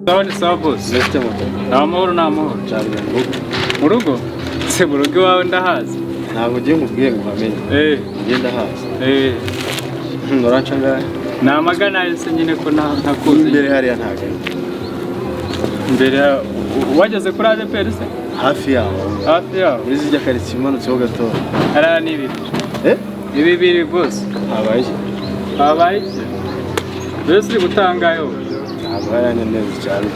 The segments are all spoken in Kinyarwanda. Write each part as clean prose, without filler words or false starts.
Sawa, ni sawa boss. Mfite moto. Ni amahoro, ni amahoro. Cyane mu rugo. Mu rugo? Se mu rugo iwawe ndahazi. Ntabwo ugiye nkubwiye ngo uhamenye. Ngiye ndahazi. Uranca angahe? Ni amagana se nyine ko ntakuzi. Imbere hariya ntabwo ari. Imbere wageze kuri ADPR se? Hafi yaho. Hafi yaho. Muri zijya karitsiye umanutseho gatoya. Hariya ni ibiri. Eh? Ni bibiri boss. Habaye iki? Habaye iki? Mbese uri gutangayo? Ntabwo hariya ni neza cyane.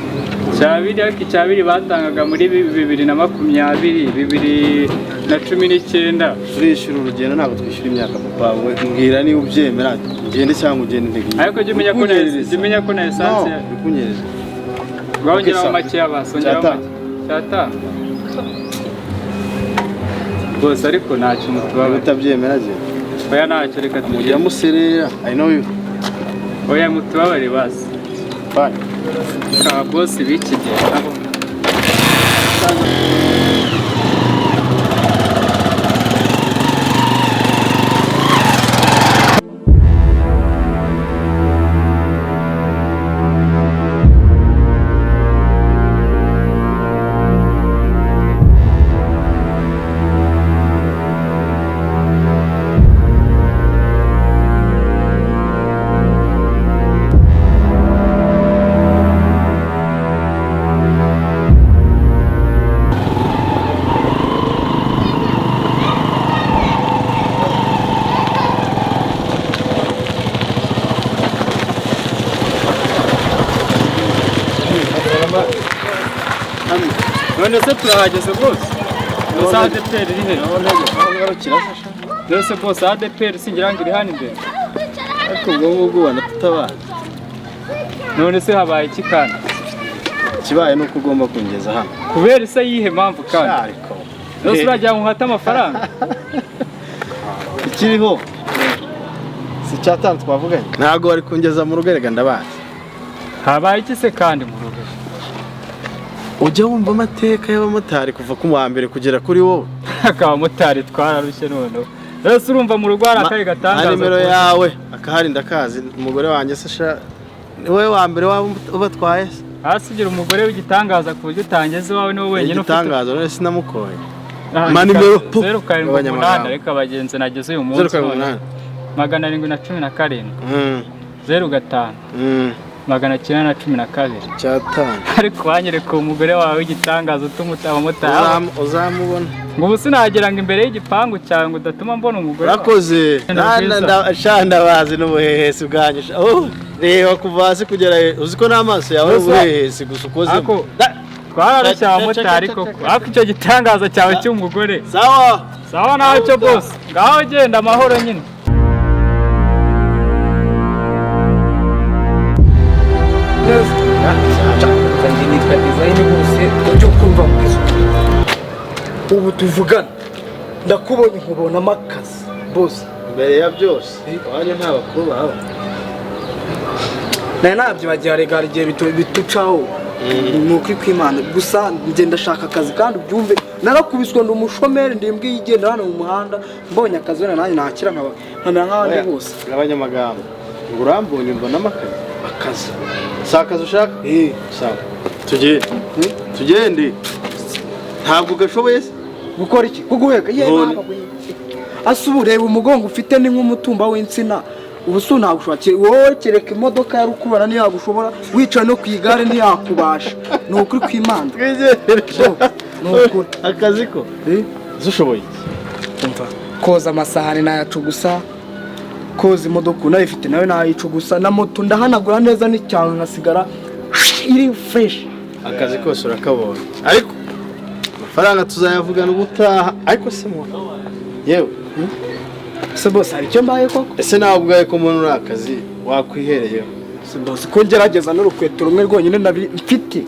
Cyabiri, ariko icyabiri batangaga muri 2020, 2019. Turishyura urugendo, ntabwo twishyura imyaka papa. We mbwira niba ubyemera ngende cyangwa ugende intege. Ariko jya umenya ko na jya umenya ko na essence No, bikunyereza. Wongeraho Okay, make basi, ongeraho Cyatanu. make. Cyatanu. Rwose ariko ntacyo Niba mutubabarira. utabyemera genda. Oya ntacyo, reka Mujya tugende. muserera. I know you. Oya mutubabarire basi. Bye. Ka boss b'iki gihe nabo. None se turahageze rwose? Mbese ADPR iri he? Mbese bose ADPR singira ngo iri hano imbere. Ariko ubwo ngubwo ubona tutabazi. None se habaye iki kandi? Ikibaye ni uko ugomba kungeza hano. Kubera se yihe mpamvu kandi? Ariko. None se uragira ngo uhate amafaranga? Ikiriho. Si icyatanu twavuganye. Ntabwo wari kungeza mu rugo erega ndabazi. Habaye iki se kandi mu rugo? Ujya wumva amateka y'abamotari kuva ku wa mbere kugera kuri wowe. Akabamotari twararushye noneho. Rero urumva mu rugo hari akari Nta gatangaza. nimero yawe akahari ndakazi. Umugore wanjye se sha ni wowe wa mbere waba ubatwaye se? Hasi ugira umugore w'igitangaza ku buryo utangeze iwawe niwe wenyine ufite. Igitangaza none sinamukoye. Ah, Ma nimero, pu. 078, ariko abagenzi nageze uyu munsi. 078. 717. 05. 912. Cyatanu. Ariko wanyereka umugore wawe w'igitangaza utuma abamotari. Uzamubona. Ngo ubu sinagera ngo imbere y'igipangu cyawe ngo udatuma mbona umugore wawe. Urakoze. Ni byiza. Sha ndabazi n'ubuhehesi bwanyu. Sha. Oh, reba kuva hasi kugera hejuru. Uzi ko n'amaso yawe ari Gusa- ubuhehesi gusa ukozemo. Ariko twararushye abamotari koko. Ariko icyo gitangaza cyawe cy'umugore. Sawa. Sawa ntacyo boss. Ngaho genda amahoro nyine. Njye nitwa Design bose ujye kumva mu Ubu tuvugana ndakubonye nkubonamo akazi bose. Mbere ya byose iwanyu nta bakuru bahaba. Nawe nabyibagiwe rega hari igihe bitucaho ni ukuri kw'Imana gusa njye ndashaka akazi kandi ubyumve narakubiswe ndi umushomeri ndi imbwa yigenda hano mu muhanda mbonye akazi wenda nanjye nakira nkamera nk'abandi bose. Abanyamagambo ngo urambonye mbonamo akazi. Akazi. Si akazi ushaka? Sawa. Tugende. Tugende. Ntabwo ugashoboye se? Gukora iki? Kuguheka? Ye None. baba we. Ase ubu reba umugongo ufite ni nk'umutumba w'insina. Ubu si ntagushobora wowe kereka imodoka ya rukururana ntiyagushobora wicaye no ku igare ntiyakubasha ni ukuri kw'Imana. Twigendere. Ni ukuri. Akazi ko? Ese ushoboye iki? Umva koza amasahani nayacugusa, koza imodoka unayifite nawe nayicugusa, na moto ndahanagura neza n'icyanga nkasigara iri fresh. Akazi kose urakabonye. Ariko amafaranga tuzayavugana ubutaha. Ariko se muntu yewe Se bose hari icyo mbaye koko? Ese nawe ubwawe ko umuntu uri akazi wakwihereyeho? Se bose ko ngerageza n'urukweto rumwe rwonyine mfite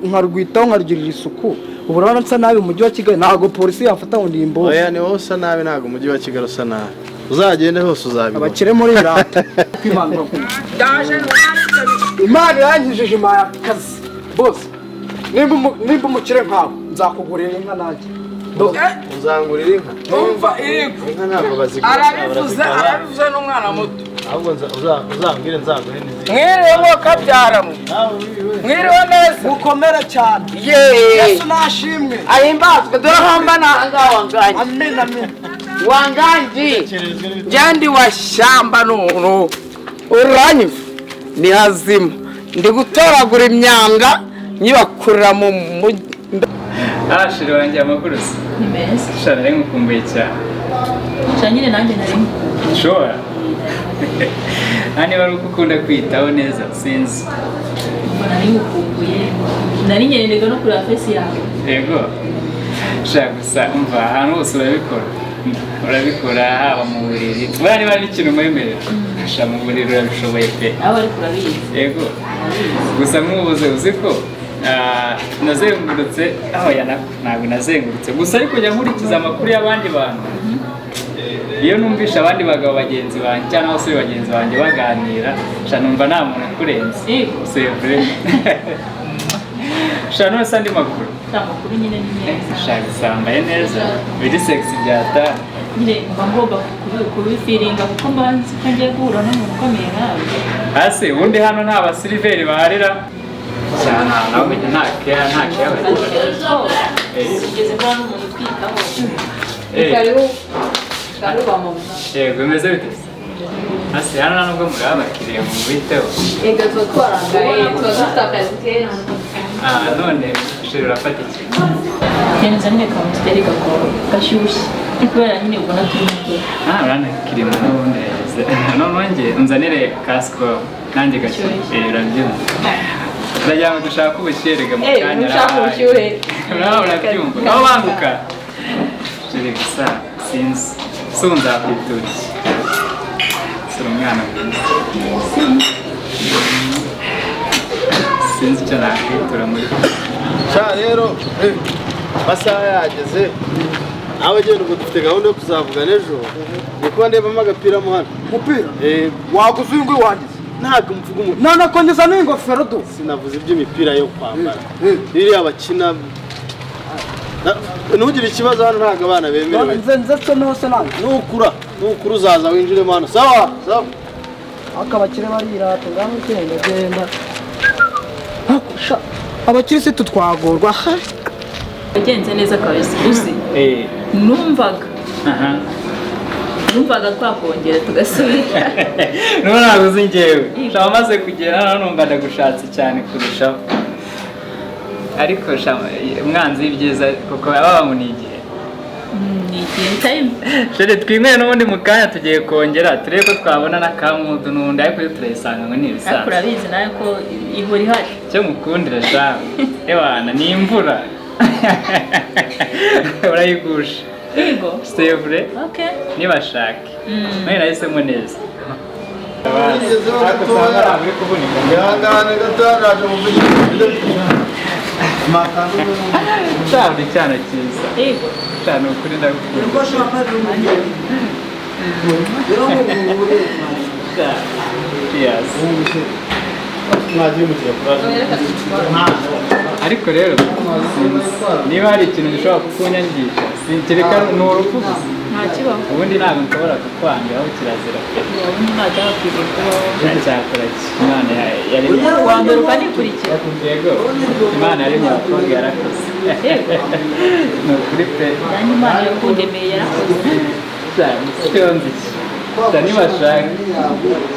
nkarwitaho nkarugirira isuku, ubu urabona nsa nabi mu mujyi wa Kigali ntabwo polisi yafata ngo ndi imbohe. Oya ni wowe usa nabi, ntabwo umujyi wa Kigali usa nabi. Uzagende hose uzabibona. Abakire muri rata. Imana irangijije impaye akazi bose. Nimba umukire nkawe nzakugurira inka nanjye. Uzangurira inka? Umva iriko Inka ntabwo bazigura. Arabivuze, arabivuze n'umwana muto. Ahubwo uzambwire nzaguhe n'izindi. Mwiriwe mwokabyara mwe. Mwiriwe neza. Mukomere cyane. Yeee. Yesu nashimwe. Ahimbazwe dore aho mba nahangaha wanganyi. Amen amen. Wanganyi. Njye wa shyamba nunu. Uranyumva? Ni hazima. Ndi gutoragura imyanga nyibakurira mu mujyi. Ashiri wanjye amakuru se. Ni meza. Sha nari ngukumbuye cyane. Sha nyine nanjye nari ngukumbuye. Sure. Niba ari uko ukunda kwitaho neza sinzi. Ubwo nari ngukumbuye. Nari nkeneraga no kureba face yawe. Yego. Sha gusa umva ahantu hose urabikora. Urabikora haba mu buriri. Buriya niba ari ikintu mwemerera. Sha mu buriri urabishoboye pe. Nawe ariko urabizi. Yego. Gusa nk'ubuze uzi ko nazengurutse aho ya ntabwo nazengurutse gusa ariko njya nkurikiza amakuru y'abandi bantu. Iyo numvisha abandi bagabo bagenzi banjye cyangwa abasore bagenzi banjye baganira, sha numva nta muntu ukurenze. C'est vrai. Sha none se andi makuru? Sha amakuru nyine ni meza. Sha gusambaye neza. Biri sexy byata. Nyine mba ngomba kubifiringa kuko mba nzi ko ngiye guhura n'umuntu ukomeye nkawe. Hasi ubundi hano nta basiliveri baharira. Cyane ntabwo nta keya nta keya bagira. Ugeze mbona n'umuntu utwitaho. Karibu. Yego bimeze bite se? Hasi hano nta nubwo muri abakiriya mu biteho. Ega tuba twarangaye tuba dufite akazi kenshi. None sheri urafata iki? Nkeneza nyine kamusiteri gakoro gashyushye kubera nyine ubona turi muto. Urabona kirimo n'ubundi yageze. None njye unzanire kasiko nanjye gashyushye. Urabyumva. Ndagira ngo dushake ubushyuhe mu kanya. Ushaka ubushyuhe. Urabyumva. Aho banguka. Sheri gusa sinzi. Sunzakwitura iki? Sura umwana mwiza. Sinzi icyo nakwitura muri. Sha rero amasaha yageze. Nawe genda ubwo dufite gahunda yo kuzavugana ejo. Ni kuba ndebamo agapira mo hano. Umupira? Waguze uyu nguyu wangize? Ntabwo mvuga umupira. Nanakongeza n'ingofero do. Sinavuze iby'imipira yo kwambara. Ririya bakina. Ntugire ikibazo hano ntabwo abana bemerewe. Nze nsomeho se nanjye. Nukura uzaza winjiremo hano. Sawa sawa. Ariko abakire barirata ngaho genda genda. Abakirisitu twagorwa. Yagenze neza kabisa uzi. Numvaga. Numvaga twakongera tugasubira. None ntabwo uzi njyewe. Sha maze kugera hano numva ndagushatse cyane kurushaho. Ariko sha umwanzi w'ibyiza kuko baba ni igihe. Ni igihe time. Shere twinyweye n'ubundi mu kanya tugiye kongera turebe ko twabona n'akamudu n'ubundi ariko turayisanga ngo ni ibisanzwe. Ariko urabizi nawe ko ihora ihari. Cyo mukundira sha. Ewana ni imvura. Urayigusha. Yego. C'est vrai. Okay. Nibashake. None nahisemo neza. Ihangane gatoya naje muvugisha. Cyane cyane cyiza. Yego. Cyane ukuri ndagukunda. Yes. Ariko rero niba hari ikintu gishobora kukunyangisha sinkereka ni urupfu gusa. Nta kibaho. Ubundi ntabwo nshobora kukwanga aho kirazira pe. Ubundi nta cyakwiriye kubaho. Cyakora ki Imana yaremye. Uwa mbere ukanikurikira. Yego. Imana yaremye abakobwa yarakoze. Ni ukuri pe. Nanjye Imana yakundemeye yarakoze. Cyane icyo nzi cyo. Nibashaka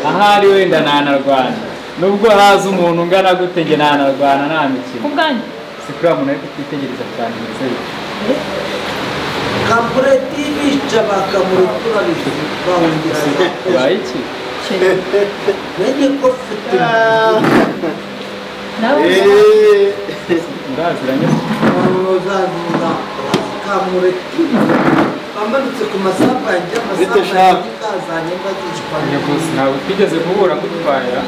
ahari wenda ntanarwana. Nubwo haza umuntu ungana gute njye ntanarwana nta mikino. Ku bwanyu? Si kuri muntu ariko twitegereza cyane ndetse. Kamureti bica bakamurutura bahungira. Baye iki? Menye ko mfite. Nawe ndaziranye. Uzazura kamureti. Bamanutse ku masamba yanjye amasamba yanjye kazanye mbazishwa. Nyakusi ntabwo twigeze guhura gutwarira.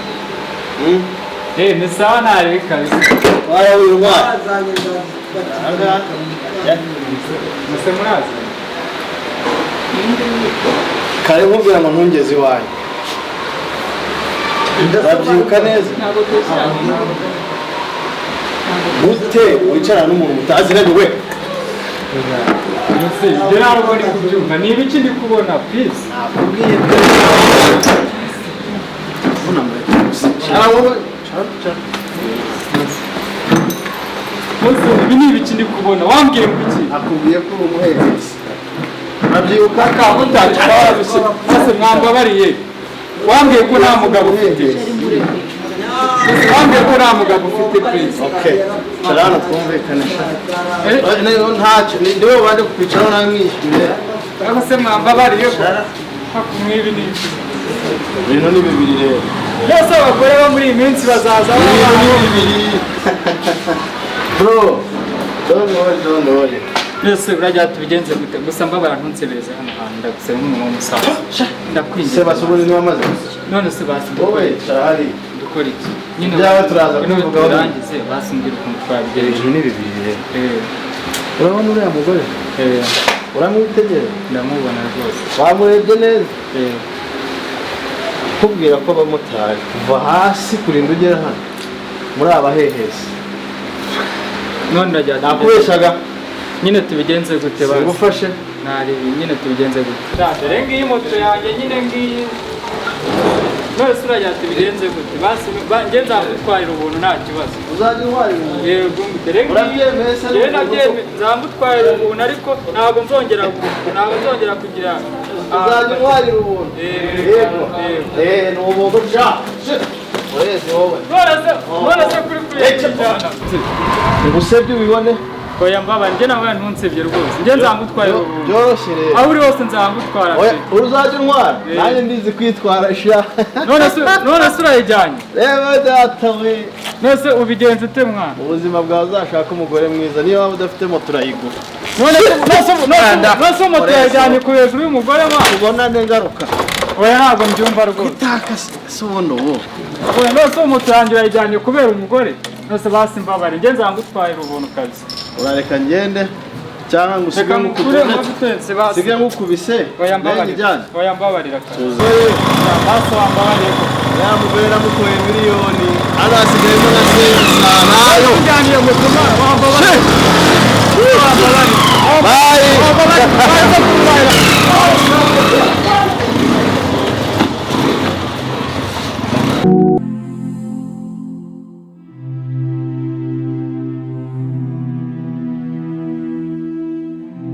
Ni sawa nabi kabisa. Warabirwa. Muse murazi. Kare nkubwira ngo ntungeze iwanyu. Urabyibuka neza? Ntabwo tuziranye. Gute wicarana n'umuntu mutaziranye we? Muse, ibyo ntabwo ndi kubyumva. Ni ibiki ndi kubona, please. Nakubwiye pe. Wowe cara. Bose ibi ni ibiki ndi kubona? Wambwiye ngo iki? Akubwiye ko uri umuhehesi, urabyibuka? Kabutari. Bose mwambabariye, wambwiye ko nta mugabo ufite, wambwiye ko nta mugabo ufite, please. Okay, cara hano twumvikane sha. Ntacyo, ni wowe waje kukwicaraho nawe mwishyure. Ariko se mwambabariye ko mwibi ni iki? Ibintu ni bibiri rero. Byose abagore bo muri iyi minsi bazaza Ibintu ni bibiri, bro, don't worry, don't worry. Byose urajya tubigenze gute? Gusa mbabara ntunsebereze hano hantu, ndagusaba nk'umuntu w'umusaza, ndakwinginze. Se basuburi niba amaze. None se basi Wowe cara hariya. Dukora iki nyine? Ibyawe turaza Bino kubivugaho. turangize, basi mbwira ukuntu twabigenza. Ibintu ni bibiri rero. Eh. Urabona uriya mugore? Eh. Uramwitegereza? Ndamubona rwose. Wamurebye neza? Eh. Kubwira ko abamotari kuva hasi kurinda ugera hano muri abahehesi. None urajya Nakubeshaga. Nyine tubigenze gute basi? Singufashe. Naribi nyine, tubigenze gute? Dore ngiyi moto yanjye nyine ngiyi. None se urajya tubigenze gute basi? Njye nzagutwarira ubuntu, nta kibazo. Uzajya untwara ibintu? Yego, dore ngiyi. Urabyemeye se? Njyewe nabyemeye, nzamutwarira ubuntu, ariko ntabwo nzongera kugira. Uzajya untwarira ubuntu? Eh. Yego. Yego. Eh, ni ubuntu sha. Urezi wowe. None se kuri kuyijyana? Ngusebye ubibone. Oya, mbabara, njye nawe ntunsebye rwose, njye nzamutwarira ubuntu. Byoroshye rero. Aho uri hose nzamutwara Oya, pe. uzajya untwara. Eh. Nanjye ndizi kwitwara sha. None se urayijyanye? Reba data we. None se ubigenza ute, mwana? Ubuzima bwawe, uzashaka umugore mwiza, niyo waba udafite moto urayigura. None se moto yajyanye ku hejuru y'umugore, mwana? Tubonane ngaruka. Oya, ntabwo mbyumva rwose. Itaka se ubundi ubu? Oya, none se moto yanjye urayijyanye kubera umugore? None se basi mbabare, njye nzamutwarira ubuntu kabisa. Urareka ngende cyangwa ngo usige Reka ngukure ngukubise? nkagutetse basi. Sige ngukubise. Oya, Nanjye mbabarira. ijyane. Oya, mbabarira kabisa. Tuza. Basi wambabariye ko Ya mugore namukuye miliyoni, hano hasigayemo na sensa nayo. Ujyaniye moto, mwana, wambabariye, wambabariye. Bye. Wambabariye, wambabariye.